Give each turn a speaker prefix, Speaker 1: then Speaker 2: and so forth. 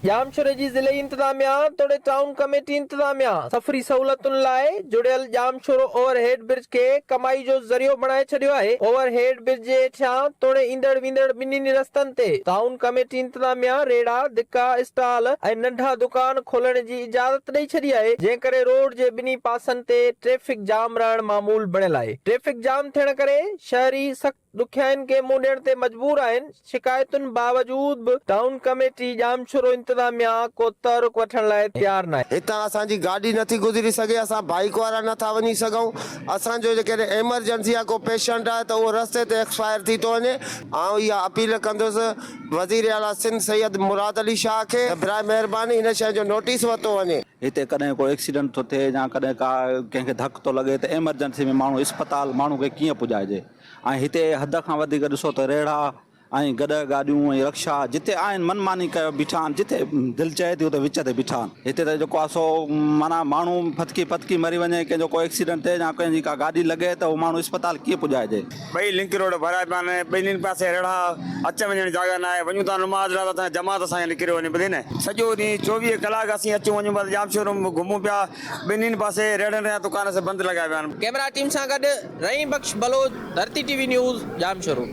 Speaker 1: ڄامشوري جي ضلعي انتظاميا توڙي ٽائون ڪميٽي انتظاميا سفري سهولتن لاء جڙيل ڄامشورو اوور هيڊ برج کي ڪمائي جو ذريعو بڻائي ڇڏيو آهي. اوور هيڊ برج جي هيٺيان توڙي ايندڙ ويندڙ ٻنهي رستن تي ٽائون ڪميٽي انتظاميا ريڙها، دڪا، اسٽال ۽ ننڍا دڪان کولڻ جي اجازت ڏئي ڇڏي آهي، جنهن ڪري روڊ جي ٻنهي پاسن تي ٽريفڪ جام رهڻ معمول بڻيل آهي. ٽريفڪ جام ٿيڻ ڪري شهري سخت ڏکيائين کي منهن ڏيڻ تي مجبور آهن، شڪايتن باوجود به ٽائون ڪميٽي ڄامشورو انتظاميا ڪو تحرڪ وٺڻ لاء تيار ناهي.
Speaker 2: هتان اسان جي گاڏي نٿي گذري سگهي، اسان بائيڪ وارا نٿا وڃي سگهون، اسان جو جيڪڏهن ايمرجنسي آهي ڪو پيشنٽ آهي ته اهو رستي تي ايڪسپائر ٿي ٿو وڃي، آئون اها اپيل ڪندس وزير اعليٰ سنڌ سيد مراد علي شاهه کي ته براء مهرباني هن شيء جو نوٽيس ورتو وڃي.
Speaker 3: هتي ڪڏهن ڪو ايڪسيڊنٽ ٿو ٿئي يا ڪڏهن ڪا ڪنهن کي ڌڪ ٿو لڳي ته ايمرجنسي ۾ ماڻهو اسپتال ماڻهو کي ڪيئن پڄائجي. ۽ هتي حد کان وڌيڪ ڏسو ته ريڙها ۽ گڏهه گاڏيون ۽ رڪشا جتي آهن من ماني ڪيو بيٺا آهن جتي دل چئي ٿي اتي وچ تي بيٺا آهن هتي ته جيڪو آهي سو معنيٰ ماڻهو ڦٿڪي ڦٿڪي مري وڃي ڪنهن جو ڪو ايڪسيڊنٽ ٿئي يا ڪنهن جي ڪا گاڏي لڳي ته اهو ماڻهو اسپتال ڪيئن پڄائجي.
Speaker 4: ٻئي لنڪ روڊ ڀريا پيا آهن ٻنهين پاسي ريڙها اچ وڃڻ جاڳهه ناهي وڃون ٿا نماز لاء ته اسان جي جماعت اسان کي نڪريو وڃي ٻڌي نه سڄو ڏينهن 24 ڪلاڪ اسين اچون وڃون بس ڄامشورو ۾ گهمون پيا ٻنهين پاسي ريڙهن جا دڪان سڀ بند لڳايا پيا آهن.
Speaker 1: ڪئميرا ٽيم سان گڏ Rahim Bakhsh Baloch, Dharti T V news, Jamshoro.